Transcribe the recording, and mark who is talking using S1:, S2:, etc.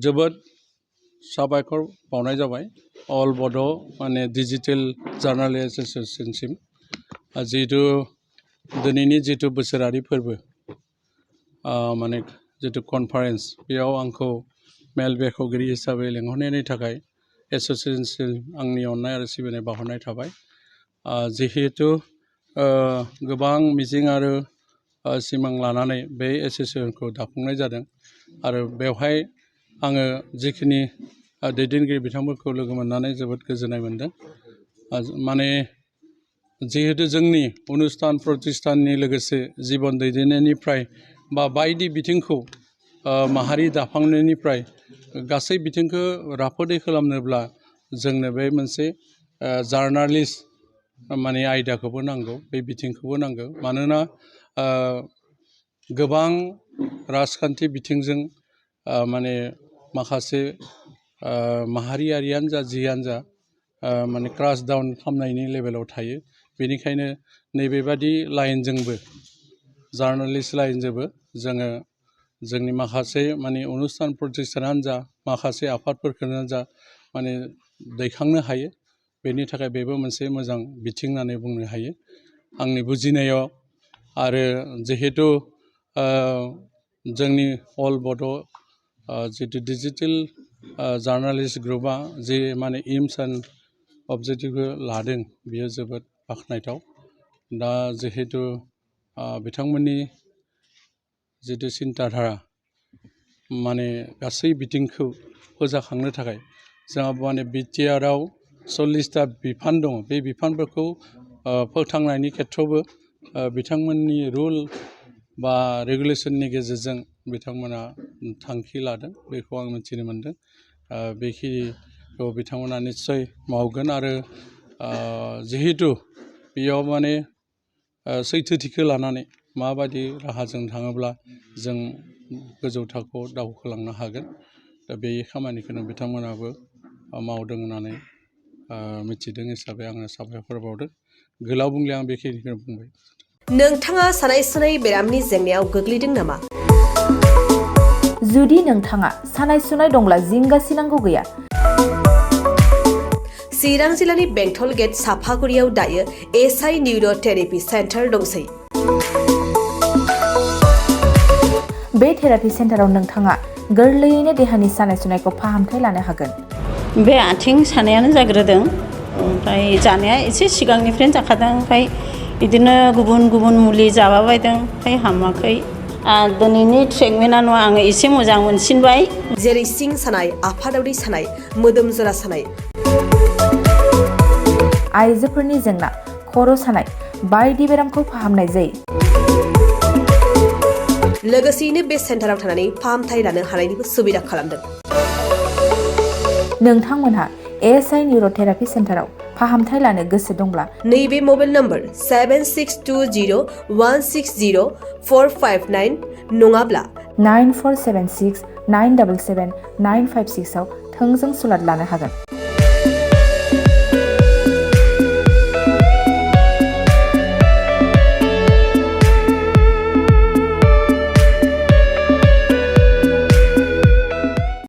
S1: जोबोद साबायखर बावनाय जाबाय अल बड' माने डिजिटेल जार्नाल एस'सिएशनसिम जिहेतु दिनैनि जितु बोसोरारि फोरबो माने जितु कनफारेन्स बेयाव आंखौ मेल बेखेवगिरि हिसाबै लेंहरनायनि थाखाय एस'सिएशनसिम आंनि अननाय आरो सिबिनाय बावहरनाय थाबाय जिहेतु गोबां मिजिं आरो सिमां लानानै बे एस'सिएशनखौ दाफुंनाय जादों आरो बेवहाय आङो जिखिनि दैदेनगिरि बिथांमोनखौ लोगो मोननानै जोबोद गोजोननाय मोनदों माने जिहेतु जोंनि अनुस्थान प्रतिष्ठाननि लोगोसे जीवन दैदेननायनिफ्राय बा बायदि बिथिंखौ माहारि दाफांनायनिफ्राय गासै बिथिंखौ राफोदै खालामनोब्ला जोंनो बे मोनसे जार्नालिस्ट माने आयदाखौबो नांगौ बे बिथिंखौबो नांगौ मानोना गोबां राजखान्थि बिथिंजों माने माखासे माहारियारियानो जा जियानो जा माने क्रास डाउन खालामनायनि लेभेलाव थायो बेनिखायनो नैबेबादि लाइनजोंबो जार्नालिस्ट लाइनजोंबो जोङो जोंनि माखासे माने अनुस्थान प्रतिष्ठानानो जा माखासे आफादफोरखौनो जा माने दैखांनो हायो बेनि थाखाय बेबो मोनसे मोजां बिथिं होननानै बुंनो हायो आंनि बुजिनायाव आरो जिहेतु जोंनि अल बड' जितु डिजिटेल जार्नालिस्ट ग्रुपआ जे माने एम्स एन्ड अबजेक्टिभखौ लादों बेयो जोबोद बाख्नायथाव दा जिहेतु बिथांमोननि जितु सिन्ताधारा माने गासै बिथिंखौ फोजाखांनो थाखाय जोंहा माने बिटिआरआव 40टा बिफान दङ बे बिफानफोरखौ फोथांनायनि खेथ्रआवबो बिथांमोननि रुल बा रेगुलेसननि गेजेरजों बिथांमोना थांखि लादों बेखौ आं मिथिनो मोनदों बेखिनिखौ बिथांमोना निस्सय मावगोन आरो जिहेतु बेयाव माने सैथोथिखौ लानानै माबायदि राहाजों थाङोब्ला जों गोजौ थाखोआव दावखोलांनो हागोन दा बे खामानिखौनो बिथांमोनाबो मावदों होननानै मिथिदों हिसाबै आङो साबायखर बावदों गोलाव बुंले आं बेखिनिखौनो बुंबाय
S2: नोंथाङा सानाय सुनाय बेरामनि जेंनायाव गोग्लैदों नामा
S3: जुदि नोंथाङा सानाय सुनाय दंब्ला जिंगासिनांगौ गैया
S2: चिरां जिल्लानि बेंटल गेट साफागुरियाव दायो एसआइ निउर' थेरापि सेन्टार दंसै
S3: बे थेरापि सेन्टाराव नोंथाङा गोरलैयैनो देहानि सानाय सुनायखौ फाहामथाय लानो हागोन
S4: बे आथिं सानायानो जाग्रोदों ओमफ्राय जानाया एसे सिगांनिफ्रायनो जाखादों ओमफ्राय बिदिनो गुबुन गुबुन मुलि जाबाबायदों ओमफ्राय हामाखै दिनैनि ट्रिटमेन्टआ नङा आङो एसे मोजां मोनसिनबाय
S2: जेरै सिं सानाय आफादावरि सानाय मोदोम जरा सानाय
S3: आइजोफोरनि जेंना खर' सानाय बायदि बेरामखौ फाहामनाय जायो
S2: लोगोसेयैनो बे सेन्टाराव थानानै फाहामथाय लानो हानायनिबो सुबिदा खालामदों
S3: नोंथांमोनहा एसआइ निउर' थेरापि सेन्टाराव फाहामथाय लानो गोसो दंब्ला
S2: नैबे मबाइल नम्बर 7620160459 नङाब्ला
S3: 9476977956 आव थोंजों सुलाद लानो हागोन